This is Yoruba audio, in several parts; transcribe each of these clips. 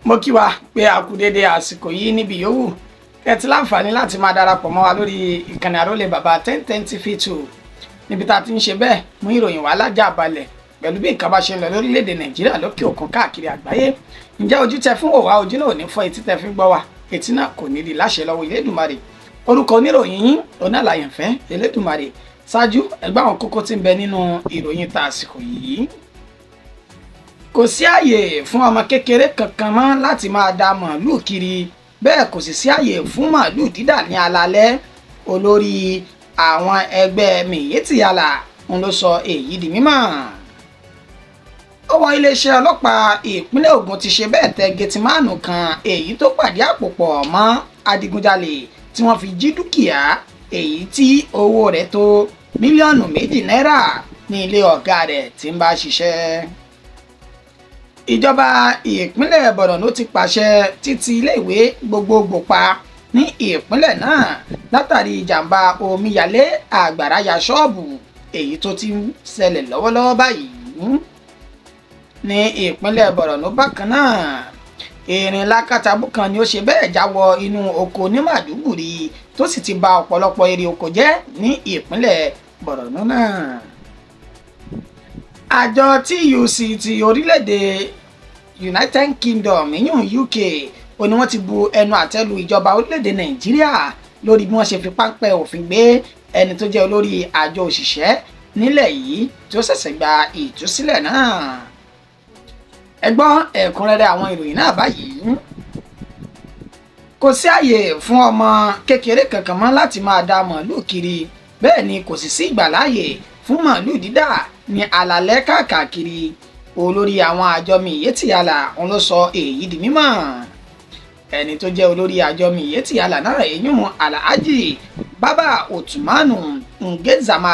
Mo kí wa pé a kú déédéé àsìkò yìí níbi yòówù kẹ́ ti láǹfààní láti máa darapọ̀ mọ́ wa lórí ìkànnì Àrólé Bàbá 1010 TV 2, níbi tá a ti ń ṣe bẹ́ẹ̀ mú ìròyìn wá lájà balẹ̀ pẹ̀lú bí nǹkan bá ṣe ń lọ lórílẹ̀‐èdè Nàìjíríà, lókè òkun, káàkiri àgbáyé. Ǹjẹ́ ojú tẹ fún òwá, ojú náà ò ní fọ́. Etí tẹ fi ń gbọ́ wa, etí náà kò ní di láṣẹ lọ́wọ́ Elédùmarè. Orúkọ oníròyìn yín onálayànfẹ́ Elédùmarè. Ṣáájú, ẹgbẹ́ àwọn kókó tí ń bẹ nínú ìròyìn ta àsìkò yìí. Kò sí àyè fún ọmọ kékeré kankan mọ́ láti máa da màálù kiri, bẹ́ẹ̀ kò sì sí àyè fún màálù dídà ní alalẹ́. Olórí àwọn ẹgbẹ́ Miyetti Allah ń ló sọ èyí di mímọ̀. Ọwọ́ iléeṣẹ́ ọlọ́pàá ìpínlẹ̀ Ògùn ti ṣe bẹ́ẹ̀ tẹ gẹtìmánù kan, èyí tó pàdé àpò pọ̀ mọ́ adigunjalè tí wọ́n fi jí dúkìá èyí tí owó rẹ̀ tó mílíọ̀nù 2 náírà ní ilé ọ̀gá rẹ̀ tí ń bá ṣiṣẹ́. Ìjọba ìpínlẹ̀ Borno ti pàṣẹ títì iléèwé gbogbogbò pa ní ìpínlẹ̀ náà látàrí ìjàmbá omíyalé àgbàrá ya ṣọ́ọ̀bù èyí tó ti ń ṣẹlẹ̀ lọ́wọ́lọ́wọ́ báyìí ní ìpínlẹ̀ Borno. Bákan náà, erin lákàtàbù kan ni ó ṣe bẹ́ẹ̀ já wọ inú oko ní Màdúgùrí, tó sì ti ba ọ̀pọ̀lọpọ̀ èrè oko jẹ́ ní ìpínlẹ̀ Borno náà. Àjọ TUC ti orílẹ̀-èdè United Kingdom, ìyún UK, ó ní wọ́n ti bu ẹnu àtẹ́ lu ìjọba orílẹ̀-èdè Nàìjíríà lórí bí wọ́n ṣe fi páńpẹ́ òfin gbé ẹni tó jẹ́ olórí àjọ òṣìṣẹ́ nílẹ̀ yìí tí ó ṣẹ̀ṣẹ̀ gba ìtúsílẹ̀ náà. Ẹ gbọ́ ẹ̀kúnrẹ́rẹ́ àwọn ìròyìn náà báyìí. Kò sí àyè fún ọmọ kékeré kankan mọ́ láti máa da màálù kiri, bẹ́ẹ̀ ni kò sì sí ìgbàláàyè fún màálù dídà ní alalẹ́ káàkiri. Olórí àwọn àjọ Miyetti Allah òun ló sọ èyí di mímọ̀. Ẹni tó jẹ́ olórí àjọ Miyetti Allah náà, èyún Alhaji Baba Otumanu Ngezama,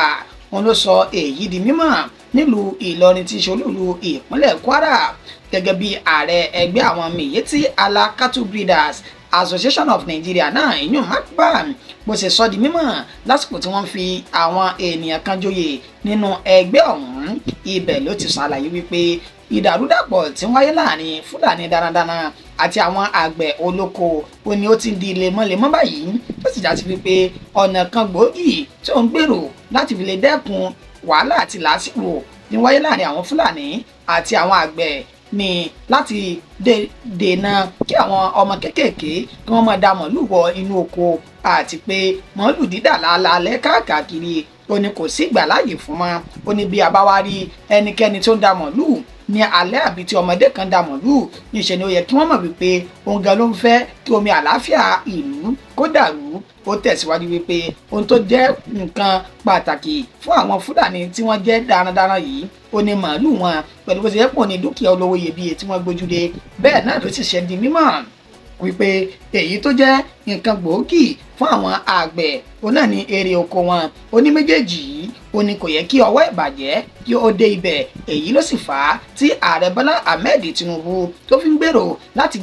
òun ló sọ èyí di mímọ̀ nílùú Ìlọrin tí í ṣe olúùlú ìpínlẹ̀ Kwara, gẹ́gẹ́ bí ààrẹ ẹgbẹ́ àwọn Miyetti Allah Cattle Breeders Association of Nigeria náà, ìyún MACBAN, bó ṣe sọ di mímọ̀ lásìkò tí wọ́n fi àwọn ènìyàn kan joyè nínú ẹgbẹ́ ọ̀hún. Ibẹ̀ ló ti ṣàlàyé wípé ìdàrúdàpọ̀ tí wáyé láàrin Fúlàní darandaran àti àwọn àgbẹ̀ olóko ó ní ó ti di lemọ́lemọ́ báyìí, ó sì já sí wípé ọ̀nà kan gbòógì tí ó ń gbèrò láti fi lè dẹ́kun wàhálà àti làásìgbò ní wáyé láàrin àwọn Fúlàní àti àwọn àgbẹ̀ ní láti dènà kí àwọn ọmọ kéékèèké kí wọ́n máa da màálù wọ inú oko, àti pé màálù dídà lálálẹ́ káàkiri, ó ní kò sí ìgbàláàyè fún mọ́. Ó ní bí a bá wá rí ẹnikẹ́ni tó ń da màálù ní alẹ́ àbí tí ọmọdé kan da màálù, níṣẹ́ ni ó yẹ kí wọ́n mọ̀ wípé òun gan ló ń fẹ́ kí omi àlàáfíà ìlú kó dàrú. Ó tẹ̀síwájú wípé ohun tó jẹ́ nǹkan pàtàkì fún àwọn Fúlàní tí wọ́n jẹ́ darandaran yìí ó ní màálù wọn, pẹ̀lú bó ṣe yẹ pọ̀ ní dúkìá olówó iyebíye tí wọ́n gbójúlé. Bẹ́ẹ̀ náà ló sì ṣe di mímọ̀ wípé èyí tó jẹ́ nǹkan gbòógì fún àwọn àgbẹ̀ òun náà ní èrè oko wọn. Ó ní méjèèjì yìí, ó ní kò yẹ kí ọwọ́ ìbàjẹ́ kí ó dé ibẹ̀. Èyí ló sì fà á tí ààrẹ Bọ́lá Ahmed Tinubu tó fi ń gbèrò láti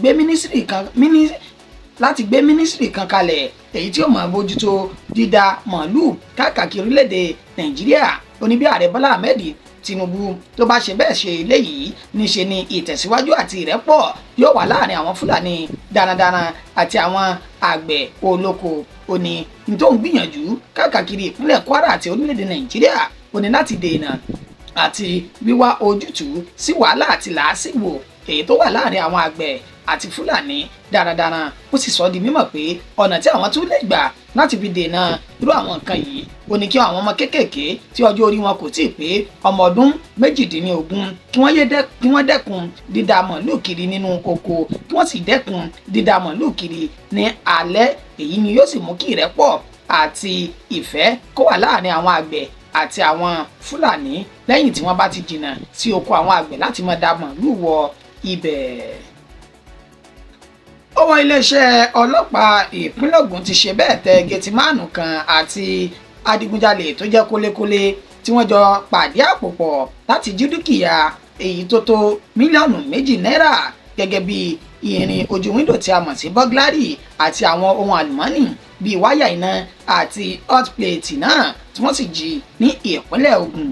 gbé ministry kan kalẹ̀, èyí tí ó máa bójútó dídá màálù káàkiri orílẹ̀-èdè Nàìjíríà. Ó ní bí ààrẹ Bọ́lá Ahmed Tinubu tó bá ṣe bẹ́ẹ̀ ṣe eléyìí, níṣe ni ìtẹ̀síwájú àti ìrẹ́pọ̀ yóò wà láàrin àwọn Fúlàní darandaran àti àwọn àgbẹ̀ olóko. Ó ní ní tó ń gbìyànjú káàkiri ìpínlẹ̀ Kwara àti orílẹ̀-èdè Nàìjíríà, ó ní láti dènà àti wíwá ojútùú sí wàhálà àti làásìgbò èyí tó wà láàrin àwọn àgbẹ̀ àti Fúlàní darandaran. Ó sì sọ di mímọ̀ pé ọ̀nà tí àwọn tún lè gbà láti fi dènà irú àwọn nǹkan yìí, ó ní kí àwọn ọmọ kéékèèké tí ọjọ́ orí wọn kò tíì pé ọmọ ọdún 18 kí wọ́n dẹ́kun dídá màálù kiri nínú oko, kí wọ́n sì dẹ́kun dídá màálù kiri ní alẹ́. Èyí ni yóò sì mú kí ìrẹ́pọ̀ àti ìfẹ́ kó wà láàrin àwọn àgbẹ̀ àti àwọn Fúlàní, lẹ́yìn tí wọ́n bá ti jìnnà sí oko àwọn àgbẹ̀ láti máa da màálù wọ ibẹ̀. Ọwọ́ iléeṣẹ́ ọlọ́pàá ìpínlẹ̀ Ògùn ti ṣe bẹ́ẹ̀ tẹ gẹtìmánù kan àti adigunjalè tó jẹ́ kólékólé tí wọ́n jọ pàdé àpò pọ̀ láti jí dúkìá èyí tó tó mílíọ̀nù 2 náírà, gẹ́gẹ́ bí irin ojú wíńdò tí a mọ̀ sí burglary, àti àwọn ohun àlùmọ́ọ́nì bíi wáyà iná àti hot plate náà, tí wọ́n sì jí ní ìpínlẹ̀ Ògùn.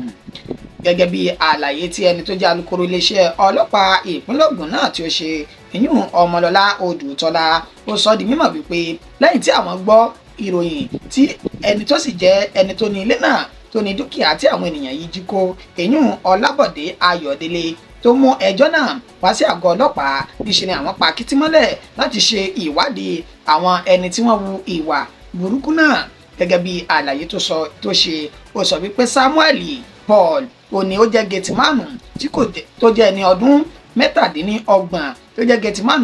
Gẹ́gẹ́ bí àlàyé tí ẹni tó jẹ́ alukoro iléeṣẹ́ ọlọ́pàá ìpínlẹ̀ Ògùn náà tí ó ṣe Ìyún Ọmọlọ́lá Odùtọ́lá, ó sọ di mímọ̀ wípé lẹ́yìn tí àwọn gbọ́ ìròyìn tí ẹni tó sì jẹ́ ẹni tó ní ilé náà, tó ní dúkìá tí àwọn ènìyàn yìí jí kó, ìyún Ọlábọ̀dé Ayọ̀délé, tó mú ẹjọ́ náà wá sí àgọ́ ọlọ́pàá, níṣẹ́ ni àwọn pa kìtì mọ́lẹ̀ láti ṣe ìwádìí àwọn ẹni tí wọ́n hu ìwà burúkú náà. Gẹ́gẹ́ bí àlàyé tó sọ tó ṣe, ó sọ wípé Samuel Paul òní ó jẹ́ gateman tí kò tó jẹ́ ẹni ọdún 37, tó jẹ́ gateman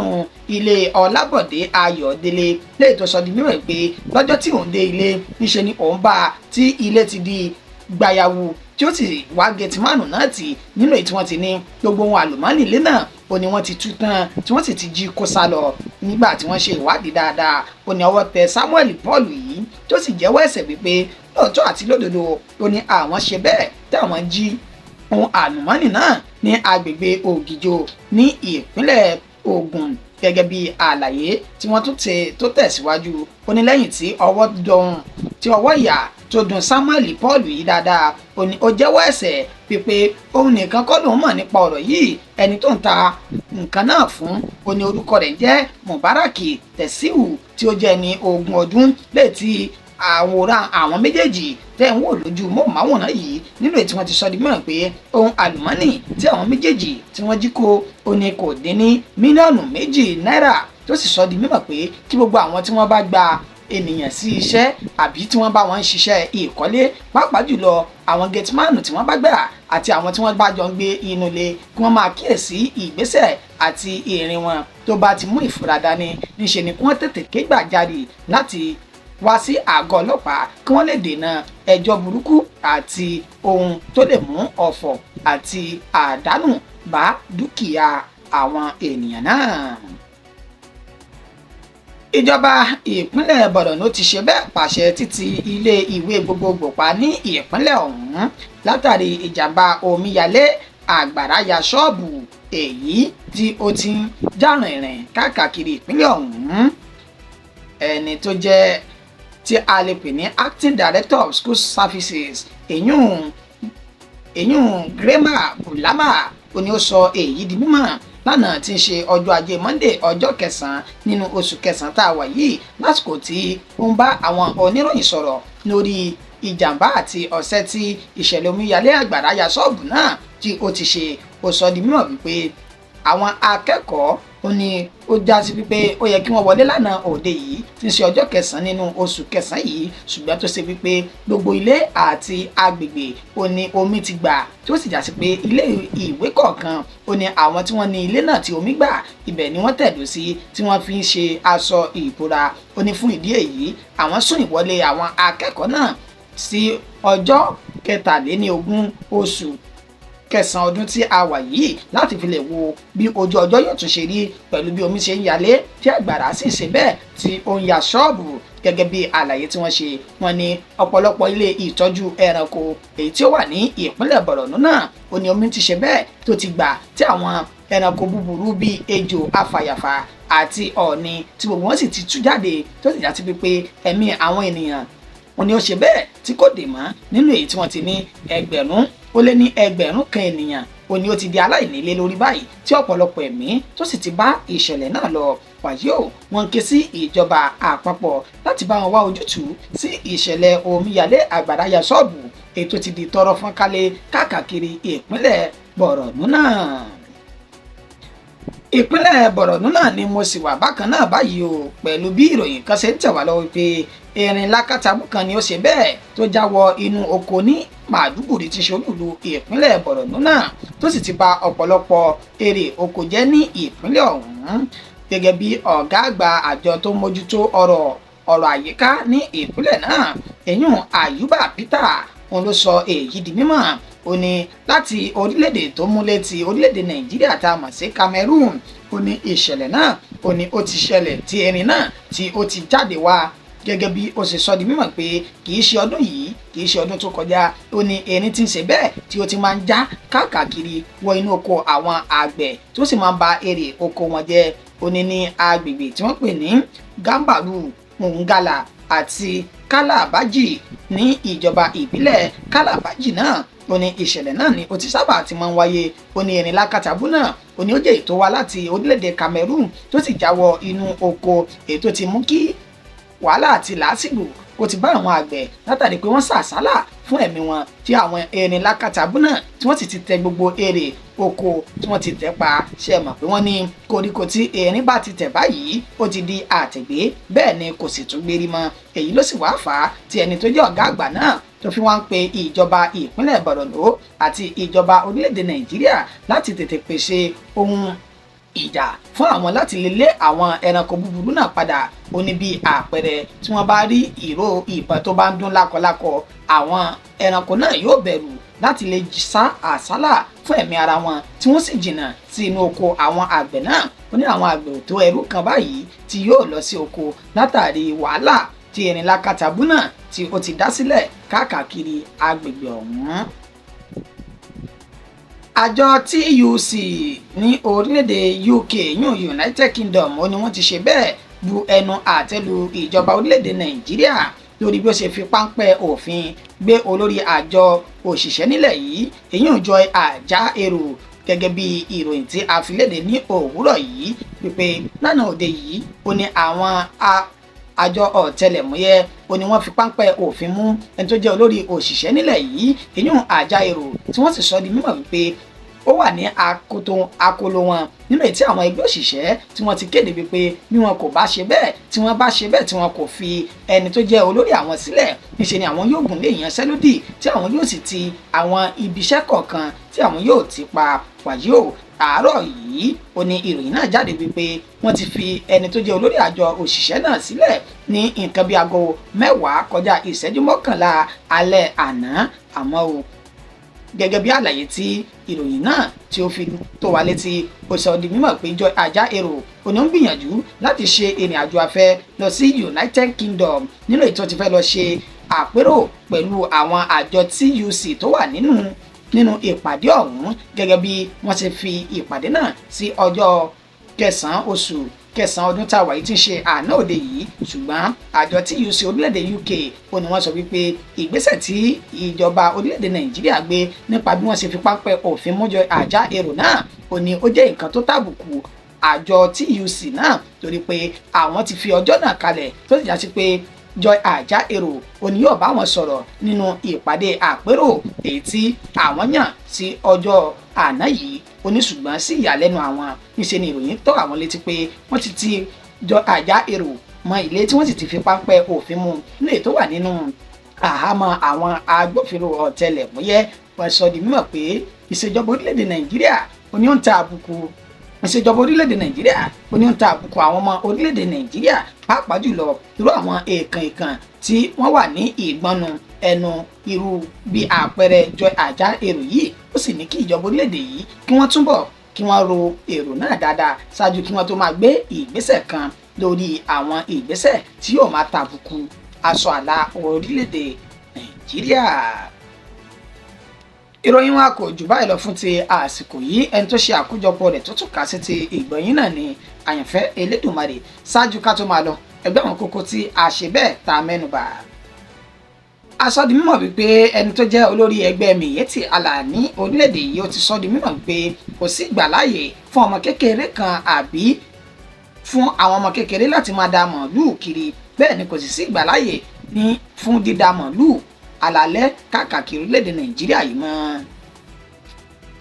ilé Ọlábọ̀dé Ayọ̀délé, léyìí tó sọ di mímọ̀ pé lọ́jọ́ tí òun dé ilé, níṣe ni òun bá tí ilé ti di gbayawu, tí ó sì wá gateman náà tì nínú èyí tí wọ́n ti ní gbogbo ohun àlùmọ́ọ́nì ilé náà ó ní wọ́n ti tú tán, tí wọ́n sì ti jí kó sá lọ. Nígbà tí wọ́n ṣe ìwádìí dáadáa, ó ní ọwọ́ tẹ Samuel Paul yìí, tó sì jẹ́wọ́ ẹ̀ṣẹ̀ wípé lóòótọ́ àti lódodo, ó ní àwọn ṣe bẹ́ẹ̀ tí àwọn jí ohun àlùmọ́ọ́nì náà ní agbègbè Ògìjò ní ìpínlẹ̀ Ògùn. Gẹ́gẹ́ bí àlàyé tí wọ́n tún tẹ tó tẹ̀síwájú, ó ní lẹ́yìn tí ọwọ́ dọ̀hún, tí ọwọ́ ìyà tó dùn Samuel Paul yìí dáadáa, ó ní ó jẹ́wọ́ ẹ̀ṣẹ̀ pípé òun nìkan kọ́ lòun mọ̀ nípa ọ̀rọ̀ yìí. Ẹni tó ń ta nǹkan náà fún, ó ní orúkọ rẹ̀ jẹ́ Mubaraki Tẹ̀síù, tí ó jẹ́ ẹni 20 ọdún, létí àwòrán àwọn méjèèjì tẹ́ ń wò lójú móhùnmáwòrán yìí, nínú èyí tí wọ́n ti sọ di mìíràn pé ohun àlùmọ́nì tí àwọn méjèèjì tí wọ́n jí kó, ó ní kò dín ní mílíọ̀nù 2 náírà, tó sì sọ di mímọ̀ pé kí gbogbo àwọn tí wọ́n bá gba ènìyàn sí iṣẹ́ àbí tí wọ́n bá wọn ń ṣiṣẹ́ ìkọ́lé, pàápàá jùlọ àwọn gateman tí wọ́n bá gbà àti àwọn tí wọ́n bá jọ ń gbé inú ilé, kí wọ́n máa kíyèsí ìgbésẹ̀ àti ìrìn wọn. Tó bá ti mú ìfura dání, níṣe ni kí wọ́n tètè ké gbàjarè láti wá sí àgọ́ ọlọ́pàá, kí wọ́n lè dènà ẹjọ́ burúkú àti ohun tó lè mú ọ̀fọ̀ àti àdánù bá dúkìá àwọn ènìyàn náà. Ìjọba ìpínlẹ̀ Borno ti ṣe bẹ́ẹ̀ pàṣẹ títì ilé ìwé gbogbogbò pa ní ìpínlẹ̀ ọ̀hún látàrí ìjàmbá omíyalé àgbàrá ya ṣọ́ọ̀bù èyí tí ó ti ń jà rìnrìn káàkiri ìpínlẹ̀ ọ̀hún. Ẹni tó jẹ́ tí a lè pè ní acting director of school services, èyún Grema Bulama, ó ní ó sọ èyí di mímọ̀ lánàá tí ń ṣe ọjọ́ Ajé Monday, ọjọ́ kẹsàn-án nínú oṣù kẹsàn-án tá a wà yìí, lásìkò tí ó ń bá àwọn oníròyìn sọ̀rọ̀ lórí ìjàmbá àti ọ̀sẹ̀ tí ìṣẹ̀lẹ̀ omíyalé àgbàrá ya ṣọ́ọ̀bù náà tí ó ti ṣe. Ó sọ di mímọ̀ wípé àwọn akẹ́kọ̀ọ́, ó ní ó já sí wípé ó yẹ kí wọ́n wọlé lánàá òde yìí tí ń ṣe ọjọ́ kẹsàn-án nínú oṣù kẹsàn-án yìí, ṣùgbọ́n tó ṣe wípé gbogbo ilé àti agbègbè ó ní omi ti gbà, tí ó sì já sí pé ilé ìwé kọ̀ọ̀kan, ó ní àwọn tí wọ́n ní ilé náà tí omi gbà, ibẹ̀ ni wọ́n tẹ̀dó sí tí wọ́n fi ń ṣe aṣọ ìbora. Ó ní fún ìdí èyí, àwọn sún ìwọlé àwọn akẹ́kọ̀ọ́ náà sí ọjọ́ 23 oṣù kẹsàn-án ọdún tí a wà yìí, láti fi lè wo bí ojú ọjọ́ yóò tún ṣe rí pẹ̀lú bí omi ṣe ń yalé, tí àgbàrá sì ṣe bẹ́ẹ̀ tí ó ń ya ṣọ́ọ̀bù. Gẹ́gẹ́ bí àlàyé tí wọ́n ṣe, wọ́n ní ọ̀pọ̀lọpọ̀ ilé ìtọ́jú ẹranko èyí tí ó wà ní ìpínlẹ̀ Borno náà, ó ní omi ti ṣe bẹ́ẹ̀ tó ti gbà, tí àwọn ẹranko búburú bíi ejò afàyàfà àti ọ̀ọ̀ni tí gbogbo wọn sì ti tú jáde, tó sì já sí pé ẹ̀mí àwọn ènìyàn, ó ní ó ṣe bẹ́ẹ̀ tí kò dè mọ́, nínú èyí tí wọ́n ti ní ẹgbẹ̀rún ó lé ní 1,000 ènìyàn, ó ní ó ti di aláìnílé lórí báyìí, tí ọ̀pọ̀lọpọ̀ ẹ̀mí tó sì ti bá ìṣẹ̀lẹ̀ náà lọ. Wàyí o, wọ́n ké sí ìjọba àpapọ̀ láti bá wọn wá ojútùú sí ìṣẹ̀lẹ̀ omíyalé àgbàrá ya ṣọ́ọ̀bù ètò ti di tọrọ fọ́nkálẹ̀ káàkiri ìpínlẹ̀ Borno náà. Ìpínlẹ̀ Borno náà ni mo sì wà bákan náà báyìí o, pẹ̀lú bí ìròyìn kan ṣe ń tẹ̀ wá lọ́wọ́ pé erin lákàtàbù kan ni ó ṣe bẹ́ẹ̀ tó já wọ inú oko ní Màdúgùrí tí ṣe olúìlú ìpínlẹ̀ Borno náà, tó sì ti bà ọ̀pọ̀lọpọ̀ èrè oko jẹ́ ní ìpínlẹ̀ ọ̀hún. Gẹ́gẹ́ bí ọ̀gá àgbà àjọ tó mójútó ọ̀rọ̀ àyíká ní ìpínlẹ̀ náà, èyún Àyùbá Peter, òun ló sọ èyí di mímọ̀. Ó ní láti orílẹ̀-èdè tó múlẹ̀ ti orílẹ̀-èdè Nàìjíríà tá a mọ̀ sí Cameroon, ó ní ìṣẹ̀lẹ̀ náà, ó ní ó ti ṣẹlẹ̀ tí erin náà tí ó ti jáde wá. Gẹ́gẹ́ bí ó ṣe sọ di mímọ̀ pé kì í ṣe ọdún yìí, kì í ṣe ọdún tó kọjá, ó ní erin tí ń ṣe bẹ́ẹ̀ tí ó ti máa ń já káàkiri wọ inú oko àwọn àgbẹ̀, tó sì máa ń ba èrè oko wọn jẹ́. Ó ní ní agbègbè tí wọ́n pè ní Gambaru Ngala àti Kalabaji ní ìjọba ìbílẹ̀ Kalabaji náà, ó ní ìṣẹ̀lẹ̀ náà ni ó ti sábà ti máa ń wáyé. Ó ní erin lákàtàbú náà, Òní ó jẹ́ ètò wa láti orílẹ̀-èdè Cameroon tó sì jáwọ́ inú oko, èyí tó ti mú kí wàhálà àti làásìgbò kó ti bá àwọn àgbẹ̀ látàrí pé wọ́n sàsálà fún ẹ̀mí wọn, tí àwọn erin lákàtàbú náà tí wọ́n sì ti tẹ gbogbo èrè oko tí wọ́n ti tẹ̀ pa. Ṣe mọ̀ pé wọ́n ní koríko tí erin bá ti tẹ̀ báyìí, ó ti di àtẹ̀gbé, bẹ́ẹ̀ ni kò sì tún gbérí mọ́. Èyí ló sì wá fà á tí ẹni tó jẹ́ ọ̀gá àgbà náà tó fi wá ń pe ìjọba ìpínlẹ̀ Borno àti ìjọba orílẹ̀-èdè Nàìjíríà láti tètè pèsè ohun ìjà fún àwọn láti lè lé àwọn ẹranko búburú náà padà. Ó ní bí àpẹẹrẹ, tí wọ́n bá rí ìró ìbọn tó bá ń dún lákọlákọ, àwọn ẹranko náà yóò bẹ̀rù láti lè sá àsálà fún ẹ̀mí ara wọn, tí wọ́n sì jìnnà sí inú oko àwọn àgbẹ̀ náà. Ó ní àwọn àgbẹ̀ ò tó ẹrú kan báyìí tí yóò lọ sí oko látàrí wàhálà tí erin lákàtàbú náà tí ó ti dá sílẹ̀ káàkiri agbègbè ọ̀hún. Àjọ TUC ní orílẹ̀-èdè UK yún United Kingdom, ó ní wọ́n ti ṣe bẹ́ẹ̀ bu ẹnu àtẹ́ lu ìjọba orílẹ̀-èdè Nàìjíríà lórí bí ó ṣe fi páńpẹ́ òfin gbé olórí àjọ òṣìṣẹ́ nílẹ̀ yìí, èyí ò Joy Ajaero. Gẹ́gẹ́ bí ìròyìn tí a fi léde ní òwúrọ̀ yìí wípé lánàá òde yìí, ó ní àwọn àjọ ọ̀tẹlẹ̀múyẹ́, ó ní wọ́n fi páńpẹ́ òfin mú ẹni tó jẹ́ olórí òṣìṣẹ́ nílẹ̀ yìí, èyí Ajaero, tí wọ́n sì sọ di mímọ̀ wípé ó wà ní akoto akolo wọn, nínú èyí tí àwọn ẹgbẹ́ òṣìṣẹ́ tí wọ́n ti kéde wípé bí wọn kò bá ṣe bẹ́ẹ̀, tí wọ́n bá ṣe bẹ́ẹ̀, tí wọn kò fi ẹni tó jẹ́ olórí àwọn sílẹ̀, níṣe ni àwọn yóò gùn lé ìyanṣẹ́lódì, tí àwọn yóò sì ti àwọn ibiṣẹ́ kọ̀ọ̀kan tí àwọn yóò ti pa. Wàyí o, àárọ̀ yìí ó ní ìròyìn náà jáde wípé wọ́n ti fi ẹni tó jẹ́ olórí àjọ òṣìṣẹ́ náà sílẹ̀ ní nǹkan bí 9:50 alẹ́ àná. Àmọ́ o, gẹ́gẹ́ bí àlàyé tí ìròyìn náà tí ó fi tó wa létí, ó sọ di mímọ̀ pé Joy Ajaero òní ń gbìyànjú láti ṣe ìrìn àjò afẹ́ lọ sí United Kingdom, nínú ètò tí fẹ́ lọ ṣe àpérò pẹ̀lú àwọn àjọ TUC tó wà nínú ìpàdé ọ̀hún, gẹ́gẹ́ bí wọ́n ṣe fi ìpàdé náà sí ọjọ́ 9 oṣù 9 ọdún tá a wà yìí, tí ń ṣe àná òde yìí. Ṣùgbọ́n àjọ TUC orílẹ̀-èdè UK, ó ní wọ́n sọ wípé ìgbésẹ̀ tí ìjọba orílẹ̀-èdè Nàìjíríà gbé nípa bí wọ́n ṣe fi páńpẹ́ òfin mú Joy Ajaero náà, ó ní ó jẹ́ nǹkan tó tàbùkù àjọ TUC náà, torí pé àwọn ti fi ọjọ́ náà kalẹ̀, tó sì já sí pé Joy Ajaero ó ní yóò bá wọn sọ̀rọ̀ nínú ìpàdé àpérò èyí tí àwọn yàn sí ọjọ́ àná yìí. Ó ní ṣùgbọ́n sí ìyàlẹ́nu àwọn, níṣe ni ìròyìn tó àwọn létí pé wọ́n ti ti Joy Ajaero mọ́ ilé, tí wọ́n sì ti fi páńpẹ́ òfin mú nínú èyí tó wà nínú àhámọ́ àwọn agbófinró ọ̀tẹlẹ̀múyẹ́. Wọ́n sọ di mímọ̀ pé ìṣèjọba orílẹ̀-èdè Nàìjíríà ó ní ó ń ta àbùkù ìṣèjọba orílẹ̀-èdè Nàìjíríà, ó ní ó ń ta àbùkù àwọn ọmọ orílẹ̀-èdè Nàìjíríà, pàápàá jùlọ irú àwọn èèkàn èèkàn tí wọ́n wà ní ìgbọ́nu ẹnu, irú bí àpẹẹrẹ Joy Ajaero yìí. Ó sì ní kí ìjọba orílẹ̀-èdè yìí kí wọ́n túbọ̀ kí wọ́n ro èrò náà dáadáa ṣáájú kí wọ́n tó máa gbé ìgbésẹ̀ kan lórí àwọn ìgbésẹ̀ tí yóò máa tàbùkù aṣọ àlà orílẹ̀-èdè Nàìjíríà. Ìròyìn wa kò jù báyìí lọ fún ti àsìkò yìí. Ẹni tó ṣe àkójọpọ̀ rẹ̀ tó tún kà sí ti ìgbọ̀nyín náà ni Àyànfẹ́ Elédùmarè. Ṣáájú ká tó máa lọ, ẹgbẹ́ àwọn kókó tí a ṣe bẹ́ẹ̀ tá a mẹ́nubà. A sọ di mímọ̀ wípé ẹni tó jẹ́ olórí ẹgbẹ́ Miyetti Allah ní orílẹ̀-èdè yìí, ó ti sọ di mímọ̀ wípé kò sí ìgbàláyè fún ọmọ kékeré kan àbí fún àwọn ọmọ kékeré láti máa da màálùú kiri, bẹ́ẹ̀ ni kò sì sí ìgbàláyè ní fún dídá màálùú alálẹ́ káàkiri orílẹ̀-èdè Nàìjíríà yìí mọ́.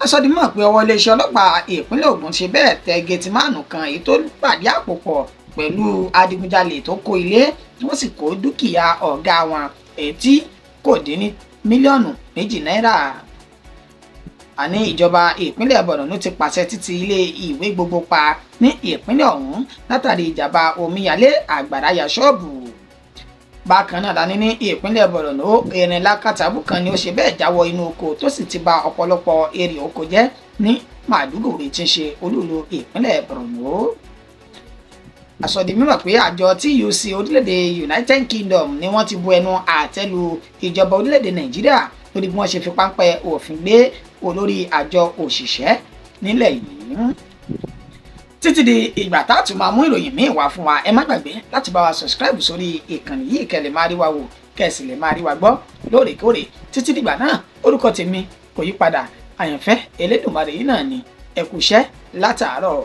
A sọ di mímọ̀ pé ọwọ́ iléeṣẹ́ ọlọ́pàá ìpínlẹ̀ Ògùn ṣe bẹ́ẹ̀ tẹ gẹtìmánù kan èyí tó pàdé àpò pọ̀ pẹ̀lú adigunjalè tó kó ilé, tí wọ́n sì kó dúkìá ọ̀gá wọn èyí tí kò dín ní 2 mílíọ̀nù náírà. Àní ìjọba ìpínlẹ̀ Borno ti pàṣẹ títì ilé ìwé gbogbo pa ní ìpínlẹ̀ ọ̀hún látàrí ìjàmbá omíyalé àgbàrá ya ṣọ́ọ̀bù. Bákan náà lání ní ìpínlẹ̀ Borno, erin lákàtàbù kan ni ó ṣe bẹ́ẹ̀ jáwọ́ inú oko, tó sì ti ba ọ̀pọ̀lọpọ̀ èrè oko jẹ́ ní Maiduguri, tí ń ṣe olúùlú ìpínlẹ̀ Borno. Àsọdí mímọ̀ pé àjọ TUC orílẹ̀-èdè United Kingdom ni wọ́n ti bu ẹnu àtẹ́ lu ìjọba orílẹ̀-èdè Nàìjíríà lórí bí wọ́n ṣe fi páńpẹ́ òfin gbé olórí àjọ òṣìṣẹ́ nílẹ̀ yìí. Títí di ìgbà tá a tún máa mú ìròyìn míì wá fún wa, ẹ má gbàgbé láti bá wa subscribe sórí ìkànnì yìí, kẹ́ lè máa rí wa wò, kẹ́ sì lè máa rí wa gbọ́ lóòrèkóòrè. Títí dìgbà náà, orúkọ tèmi kò yí padà, Àyànfẹ́ Elédùmarè yìí náà ni. Ẹ kúṣẹ́ látàárọ̀.